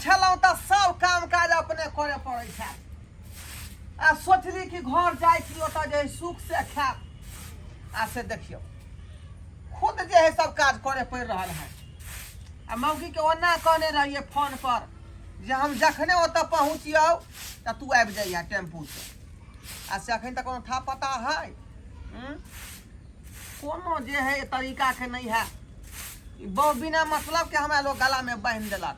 छलहुँ तऽ सब काम काज अपने करे पड़ै छै आ सोचली कि घर जाइ छी ओतऽ जे सुख से खायब आ से देखियौ खुद जे है सब काज करे पड़ि रहल है आ मौगीके ओना कहने रहियै फोन पर जे हम जखने ओतऽ पहुँचियौ तऽ तू आबि जइहे टेम्पूसँ आ से अखन तक कोनो था पता है हम्म? कोनो जे है तरीकाके नहि है ई बहु बिना मतलब के हमरा लोग गला में बान्हि देलक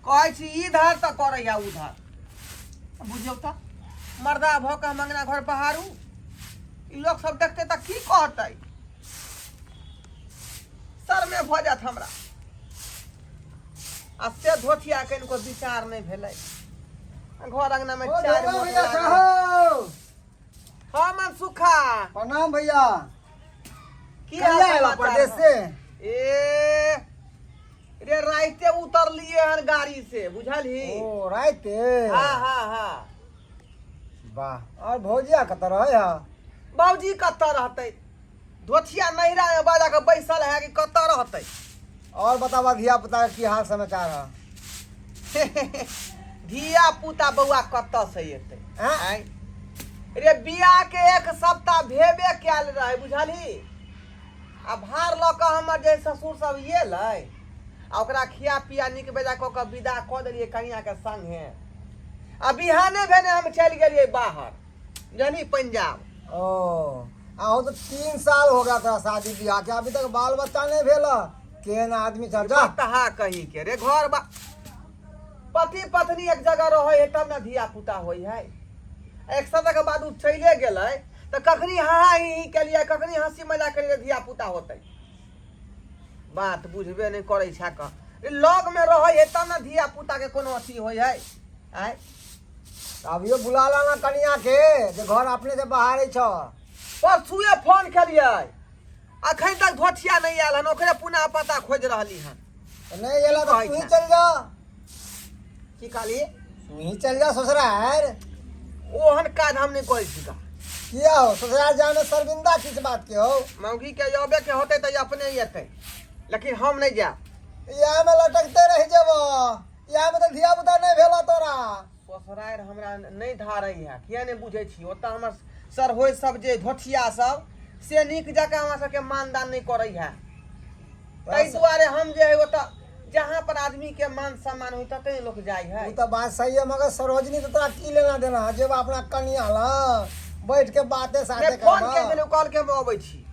कहै छी इधर तऽ करैया उधर बुझियौ तऽ मर्दा भऽ कऽ हम अङ्गना घर बहारू ई लोक सब देखतै तऽ की कहतै शर्मे भऽ जायत हमरा आ से धोथिया के इनको विचार नहि भेलै घर अंगना में ओ चारि धोबा मोट भैया लागल। साहब हाँ मनसुखा प्रणाम भैया की कहिया हाल आयला समाचार परदेश हौ? से ए रे राइते उतरलिए हन गाड़ी से बुझलही ओ राइते हाँ हाँ हाँ वाह और भौजिया कतऽ रहै है बाबूजी कतऽ रहतै धोथिया नैहरा में बाजा के बैसल है कि कतऽ रहतै और बताबा धिया पुता के की हाल समाचार है धिया पुता बौआ कतऽ से एतै आँय? आँय? रे बियाह के एक सप्ताह भेबे कयल रहे बुझलही आ भार लऽ कऽ हमर जे ससुर सब एलै आ ओकरा खिया पिया नीक बेजा कऽ कऽ विदा कऽ देलियै कनिया के संगे आ बिहाने भेने हम चलि गेलियै बाहर जानी पंजाब ओ अहो तो 3 साल हो गया तोरा शादी बियाह के अभी तक बाल बच्चा नहीं भेल केहन आदमी छ जा तहा कही के रे घर बा पति पत्नी एक जगह रहे है तब ना धिया पुता होइ है एक सप्ताह के बाद उ चले गेलै तऽ कखनी हा हा ही ही केलियै कखनी हंसी मजाक केलियै धिया पुता होतै बात बुझबे नहि करै छै क लग में रहै है तब ना धिया पुता के कोनो अथी होइ है आँय अभियो बुला लाना कनिया के जे घर अपने से बाहर छ परसुए फोन केलियै अखन तक धोथिया नहि आयल हन ओकरे पुनः पता खोजि रहली हन तो नहीं एला तो कहै तू ही छें? चल जा की कहली तू ही चल जा ससुराल ओहन काज हम नहि करै छी का किया हो ससुराल जाए में शर्मिंदा किस बात के हो मौगी के अबे के होतै तऽ अपने एतै लेकिन हम नहि जायब इएह में लटकते रह जेबो इएह में तो धिया पुता नहीं भेला तोरा ससुरारि हमरा नहि धारै है किया नहि बुझै छी ओतऽ हमर सरहोइ सब जे धोथिया सब से नीक जकाँ हमरा सबके मानदान नहि करै है ताहि दुआरे हम जे है ओतऽ जहाँ पर आदमी के मान सम्मान होइ ततै लोक जाइ है उ तो बात सही है मगर सरोजनी तो तोरा की लेना देना है जेब अपना कनिया ला बैठ के बाते साथे नहि फोन करबा। के देलू कहलकै हम अबै छी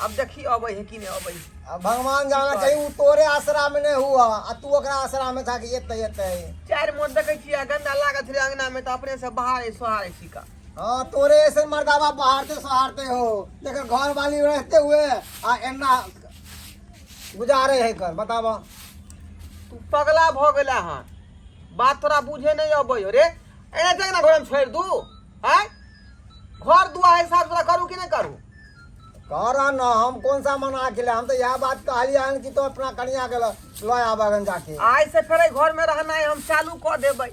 अब देखी अबै है कि नहि अबै है अब भगवान जाना कहीं उ तोरे आसरा में नहीं हुआ आ तू ओकरा आसरा में था कि एते एते चारि मोट देखै छियै गंदा लागत छलै अंगना में तऽ अपने से बाहर सोहारै छी का हाँ तोरे ऐसे मर्दाबा बाहरते सहारते हो लेकिन घर वाली रहते हुए आ एना गुजारे है कर बताबा तू पगला भऽ गेला हन बात तोरा बुझे नहि अबै हो रे एना जगना घर में छोड़ि दू आँय घर दुआर हिसाब तोरा करू कि नहि करू कर न हम कौन सा मना के हम तो यह बात कहलिए हन कि तो अपना कनिया के ल आबगन जाके आइ से फेर एहि घरमे रहनाइ हम चालू कऽ देबै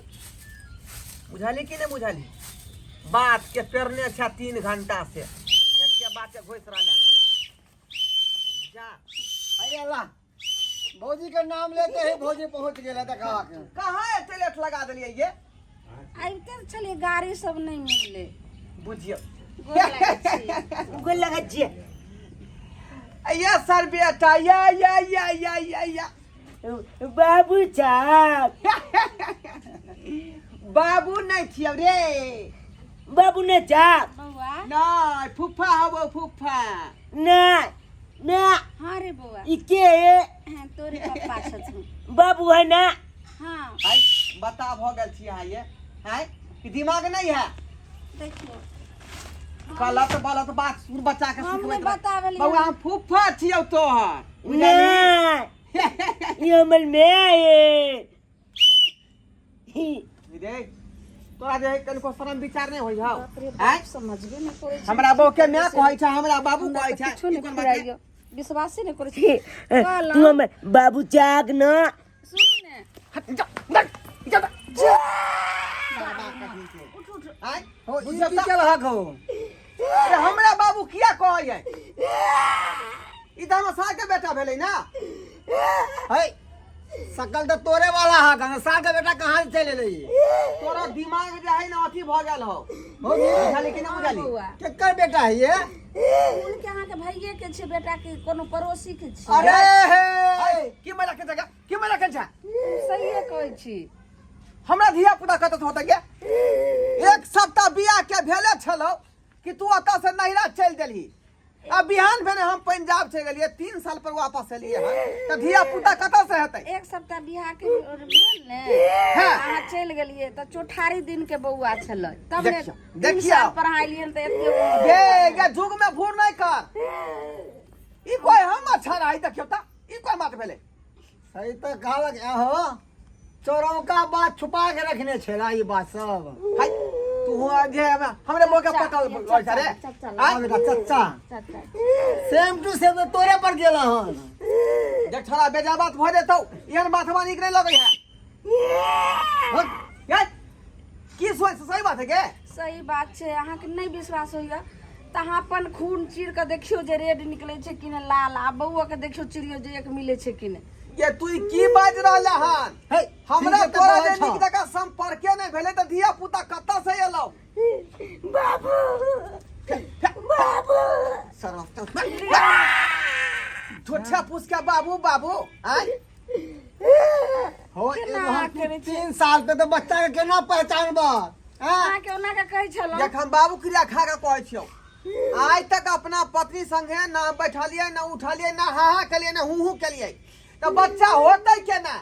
बुझली कि नहि बुझली बात के पेरने छै 3 घंटा से एके बात के घोसि रहल जा। अरे अल्लाह, भौजी के नाम लेते ही भौजी पहुंच गेल देखा के। कहाँ एते लेट लगा देलियै ये? आबिते तऽ छलियै गाड़ी सब नहि मिललै। बुझियौ। गोर लागै छी। गोर लगै छियै ये सर बेटा या या या या या या बाबू साहब। बाबू नहीं छियौ रे। बाबू ने साहब। बौआ। नहीं, फूफा हबो फूफा। ना ना। हाँ रे बौआ। ई के है? हाँ, तोरे पप्पा छथुन। बाबू है ना? हाँ। हाय बता भऽ गेल छी अहाँ ये हाय कि दिमाग नहीं है? देखियौ। गलत गलत बात सुन बच्चा के हम सिखबैत नहि रह। बताबलियै। बौआ हम फूफा छियौ तोहर। ना, ई हमर my है। रे तोरा जे कनिको शरम विचार नहि होइ हौ? बाप रे आँय? बाप, समझबे नहि करै छै। हमरा बहू के माय कहै छै, हमरा बाबू हमरा कहै तऽ छै। किछो नहि ई कोन बात छै? फुराइयो, विश्वासे नहि करै छै। तू कहलहुँ हमर बाबू जाग ना। सुनू ने। हट, जा, जा, जा, जा। बाबा कहीं के। आँय? हो ई बुझियौ की तऽ- केलहक हो? अरे हमरा बाबू किया कहै ई तऽ हमर सार के बेटा भेलै ना। है। शकल तो तोरे वाला है कहाँ साल के बेटा कहाँ से चले एलै तोरा दिमाग जे है ना अथी भऽ गेल हो हो गेल? बुझली कि ना बुझली बौआ केकर बेटा है ये खून के अहाँके भैये के छै बेटा के कोनो पड़ोसी के छै अरे हे की मैला के जगह की मैला के छै सहिए कहै छी हमरा धिया पुता कतऽ होतै गे एक सप्ताह बियाह के भेले छलौ कि तू ओतऽ से नैहरा चलि देलही आ बिहान भेने हम पंजाब चलि गेलियै 3 साल पर वापस एलियै हन तऽ धिया पुता कतऽ से हेतै एक सप्ताह बियाह के भेल ने हाँ। अहाँ चलि गेलियै तऽ चौठारी दिन के बौआ छलै तब ने देखियौ, 3 देखियौ। साल पर अहाँ एलियै तऽ एते गे गे जुग में भूर नहीं कर ई कोई हम अच्छा रही देखियौ तऽ ई कोई बात भेलै सही तो कहलक हो चोरौका बात छुपा के रखने छेला ई बात सब हाय तू जे हमरे मुँह के पकड़ चचा, रे चचा, आँय? हाँ बेटा चच्चा चचा सेम टू सेम तो तोरे पर गेल हन देख छोड़ा बेजा बात भऽ जेतौ एहन बात हमरा नीक नहि लगै है हट, ये की सोच सही बात है गे सही बात छै अहाँके नहि विश्वास होइए तऽ अहाँ अपन खून चीर कऽ देखियौ जे रेड निकलै छै कि नहि लाल आ बौआके देखियौ चिड़ियौ जे एक मिलै छै कि नहि ये तू ई की बाजि रहल हन हे हमरा ठीक है, तऽ तोरा जे कहै छौ। नीक जकाँ संपर्के नहि भेलै तऽ धिया पुता कतऽ से एलौ बाबू बाबू सरफ झूठा पूछ के बाबू बाबू आय हो केना एगो हम तू करै छै? 3 साल पे तो बच्चा के केना पहचानबा हैं? अहाँके ओना के कहै छलहुँ देख हम बाबू क्रिया खा के कहै छियौ आइ तक अपना पत्नी संगे ना बैठलियै ना उठलियै ना हा हा केलियै ना हूँ हूँ केलियै तऽ बच्चा होतै केना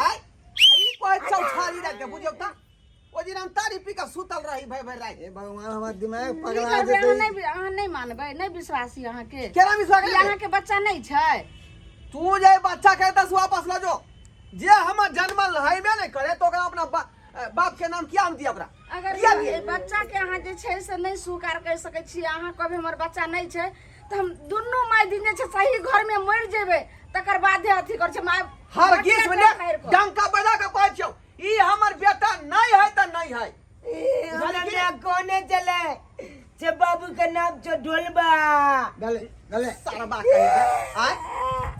आय ई कहै चौछारी राति के बुझियौ तऽ ओहि दिन हम तारी पी के सुतल रही भरि भरि राति हे भगवान हमर दिमाग की पगला करबै अहाँ जेतै नहि अहाँ नहि मानबै नहि विश्वास यऽ अहाँके केना विश्वास ई करबै? अहाँके बच्चा नहि छै तू जे बच्चा के एतऽ से वापस लऽ जो जे हमर जन्मल हेबे नहि करे तऽ ओकरा अपना बाप के नाम किया हम दिया ओकरा अगर किया दिए ई बच्चा के अहाँ जे छै से नहि स्वीकार कर सकै छी अहाँ कहबै हमर बच्चा नहि छै तऽ हम दुनू माय दिन जे छै सही घर में मरि जेबै तकर बादे अथी करै छै माय हर गीत में मारि कऽ। डंका बजा के कहै छियौ ई हमर बेटा नहीं है तऽ नहीं है हमरा माय कोने चले से बाबू के नाम छो ढोलबा गले गले सरबा कही के आय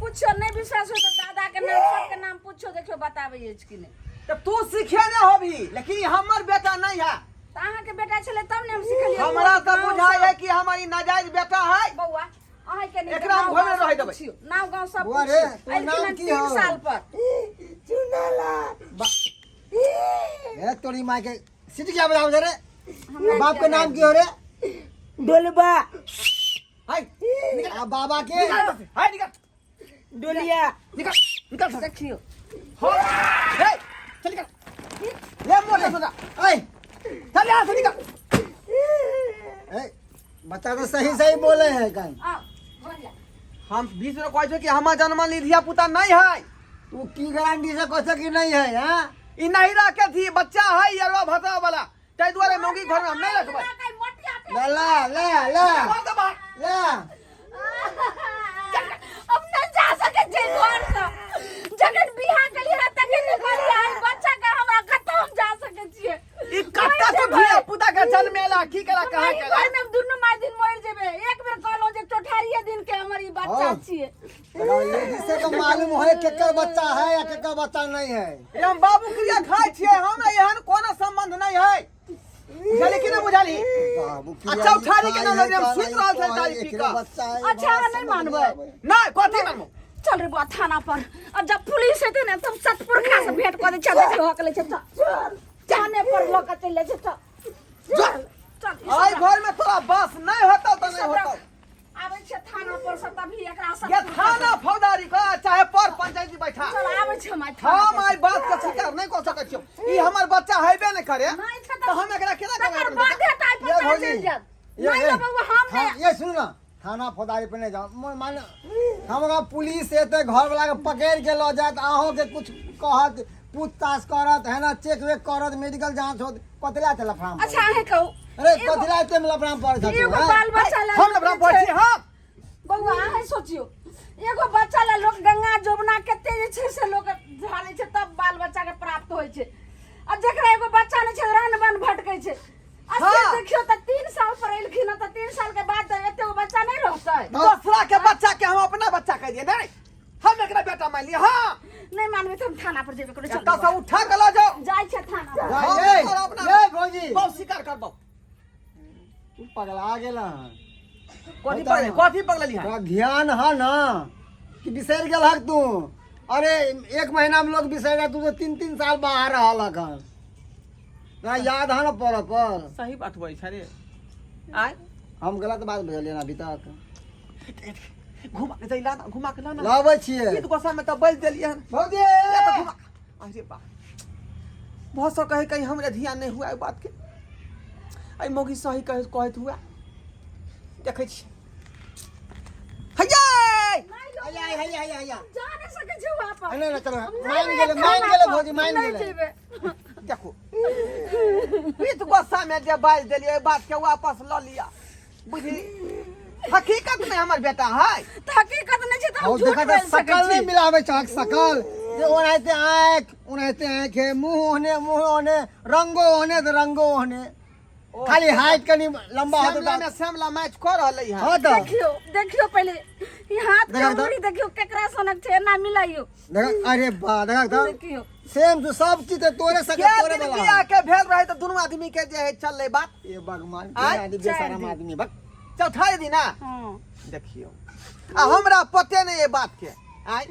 पूछो नहि विश्वास हो तऽ दादा के नाम सबके नाम पूछो देखियो बताबै अछि कि नहि तऽ तू सीखे ने होबी लेकिन ई हमर बेटा नहीं है तऽ अहाँके बेटा छलै तब ने हम सिखलियै हमरा तऽ बुझाइ है कि हमर ई नाजायज बेटा है बौआ अहाँके नहि एकरा हम घरमे रहै देबै। नाव गाँव सब बौआ रे, पूछियौ। तोर एलखिन नाम हन की तीन हौ? साल पर चुनाला ए तोरी माय के सीट क्या बजाओ रे बाप के नाम की हो रे ढोलबा हाय आ बाबा के निकल हाय निकल डोलिया निकल निकल सर देखियौ हो हे चल निकल ले मोटर सोना ऐ चल यहाँ से निकल ए बच्चा तो सही सही बोले है कहीं आउ भऽ जा। हम 20 बेर कहै छियौ कि हमर जन्मल ई धिया पुता नहीं है तू की गारंटी से कह कि नहीं है हाँ ई नहीं रखे थी बच्चा है अरवा भतवा वाला ताहि दुआरे मौगी घर में हम नहीं रखबै कहीं मोटिया पे ले ले ले ले बाहर से बाहर ले हम नहीं जा सके छे घर से जखन बियाह केलियै रह तखन ने कहलियै हन बच्चा के हमरा कतौ हम जा सके छियै ई कत्ता तो धिया पुता के जन्मेला की केला कहाँ एहि केला घर में हम दुनू माय दिन मरि जेबै एक बेर कहलहुँ जे चौठारिये दिन के हमर ई बच्चा हाँ। छियै लेडीज से तो मालूम है केकर बच्चा है या केकर बच्चा नहीं है ई हम बाबू क्रिया खाइ छियै हमरा एहन कोनो संबंध नहीं है बुझली कि नहीं बुझली बाबू अच्छा, उठारी के नाम लेने हम सुति रहल छै तारी पी कऽ। बच्चा है अच्छा, बड़ा नहीं समझ मानबै। में आबै। नहीं कथी मानबो चल रे बुआ थाना पर और जब पुलिस एतै ने तब सतपुरखा से भेंट कऽ दै छै देखियौ हक लै छै चल थाने पर लऽ कऽ चलि जाइ छै चल चल चल ई आइ सब घर में तोरा बस नहीं होतौ तऽ ई नहीं सब होतौ रख। आबै छै थाना पर से तभी एकरा सब ये थाना फौजदारी का चाहे पर पंचायती बैठा चल आबै छै हम आइ थाना हम पर। आइ बात के स्वीकार नहीं कऽ सकै छियौ ई हमर बच्चा हेबे नहीं करे नहि छै तऽ हम एकरा केना तकर कहबै बादे तऽ आइ ये पता भौजी, चलि जायत ये नहि ये, तऽ बौआ हम नहि ये सुन ना थाना फौजदारी पे नहीं जाओ मान हमरा पुलिस एते घर वाला के पकड़ के लऽ जायत अहों के कुछ कहत पूछताछ करत है ना चेक वेक करत मेडिकल जांच होत कतला चला लफड़ा अच्छा अहें कहू अरे एगो- कतला एते में लफड़ा पड़ जात एगो बाल बच्चा ला हम लफड़ा पड़ छी हम बौआ अहें सोचियो एगो बच्चा ला लोग गंगा जमुना कते जे छै से लोग झालै छै तब बाल बच्चा के प्राप्त होइ छै आ जकरा एगो बच्चा नहि छै रन बन भटकै छै आ से हाँ। देखियौ तऽ 3 साल पर एलखिन हँ तऽ 3 साल के बाद तऽ एते गो बच्चा नहि रहतै दोसरा के बच्चा के हम अपना बच्चा कह दिए नहीं हम एकरा बेटा मान लिए हाँ नहि मानबै तऽ हम थाना पर जेबे करै एतऽ से उठा के लऽ जाओ। जाइ छै थाना पर। जा, हम ये, तोरा अपना ये भौजी बहुत शिकार करबौ। तू पगला गेल हन। कथी पगले, कथी पगलली है? तोरा ध्यान है ना कि बिसरि गेल हक तू? अरे एक महीना में लोग बिसरि गया, तू तो 3-3 साल बाहर रहल हन, तोरा याद है ना पर पर? सही बात बोलै छै रे। आय हम गलत बात बुझलियै ना अभी तक? घुमा के दैला ना, घुमा के लाना। लाबै छियै। ई तो गोसा में तऽ बज देलियै हन। भौजी या तऽ घुमा। अरे बा, बहुत सौ कहे कहीं हमरा ध्यान नहीं हुआ एहि बात के। एहि मौगी सही कहे कहैत हुआ। देखै छी हैया। हैया हैया हैया हैया। जा नहि सकै छी वहाँ पर। नहीं नहीं, चलो। हम मान नहि गेलै, जेबै मान थाना गेलै पर। भौजी, मान नहि गेलै। जेबै। देखो, पीत गुस्सा में जे बाजि देलियै, एहि बात के वापस लऽ लिअ। बुझली, हकीकत में हमर बेटा है। तऽ हकीकत नहि छै तऽ हम और झूठ देखा बाजि तऽ सकै शकल नहीं छी? मिलावे चाहक शकल जे ओनाहिते आँख, ओनाहिते आँख है, मुंह ओहने, मुंह ओहने, रंगो ओहने तऽ रंगो ओहने, खाली हाइट कनी लंबा होते। श्यामला में श्यामला मैच कऽ रहलै है। हाँ तऽ देखियौ, देखियौ, पहिले ई हाथ के देखा तऽ। अंगुरी देखियौ, केकरा सनक छै, एना मिलाइयौ। देखा, अरे बा, देखा तऽ। देखियौ। सेम टू सब चीज तऽ तोरे सके के तोरे दिन वाला। बियाह के भेल रहे तऽ दुनू आदमी के जे है चललै बात। ये भगवान आय, के आदमी चारि बेशरम दिन। आदमी बक। चौथाई दिन ना। हँ। देखियौ, आ हमरा पते नहीं ये बात के। आय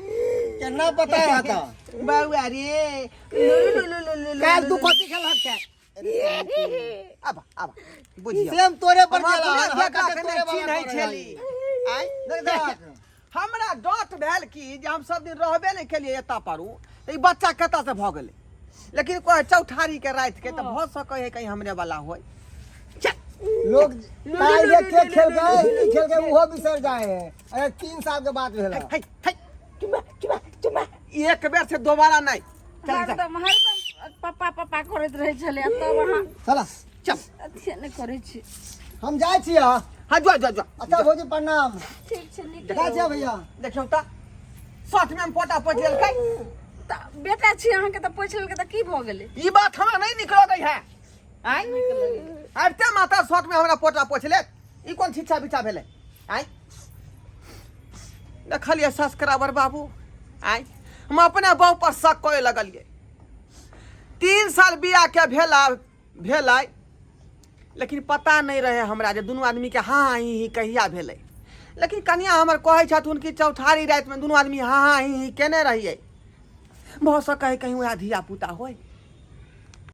केना पता रहता? बउआ रे, लु लु लु लु लु लु। काल तू कथी खेलहक छै? अब अब बुझियौ, सेम तोरे पर हम गेला अपने हन, बेटा हरकत के तोरे नहि वाला चिन्है करै छली। हन। आय देख देख। हमरा डट भेल कि जे हम सब दिन रहबे नहि केलियै एतऽ पर, तऽ ई बच्चा कतऽ से भऽ गेलै? लेकिन कोइ चौठारी के राति के तऽ भऽ सकै है कहीं हमरे वाला होय। चल। लोग काल के के खेल गए, की खेल गए, उहो बिसर जाए है। अरे 3 साल के बाद भेल। है है, चुमा चुमा चुमा, एक बेर से दोबारा नहीं। चल चल। हरदम हरदम पप्पा पप्पा करैत रहै छलै, आ तब अहाँ चला। चल। अथिए नहि करै छी। हम जाइ छियै। हाँ, जो जो जो। अच्छा भौजी, प्रणाम। ठीक छै, नीक। जाइ छियै भैया। देखियौ तऽ साथ में हम पोटा पोछि लेलकै। तऽ बेटा छी अहाँके तऽ पोछि लेलकै तऽ की भऽ गेलै? ई बात हमरा नहीं निक लगै है। आय आबिते माता शर्ट में हमरा पोटा पोछि लेत, ई कोन छिच्छा बिच्छा भेलै? आय देखलियै सब्सक्राइबर बाबू, आय हम अपने बहु पर शक करे लगलियै। 3 साल बियाह के भेला भेलै, लेकिन पता नहि रहे हमरा जे दुनू आदमीके हाँ ही ही कहिया भेलै। लेकिन कनिया हमर कहै छथुन कि चौठारी रातिमे दुनू आदमी हाँ हाँ ही ही केने रहियै। भऽ सकै है कहीं वएह धिया पुता होय।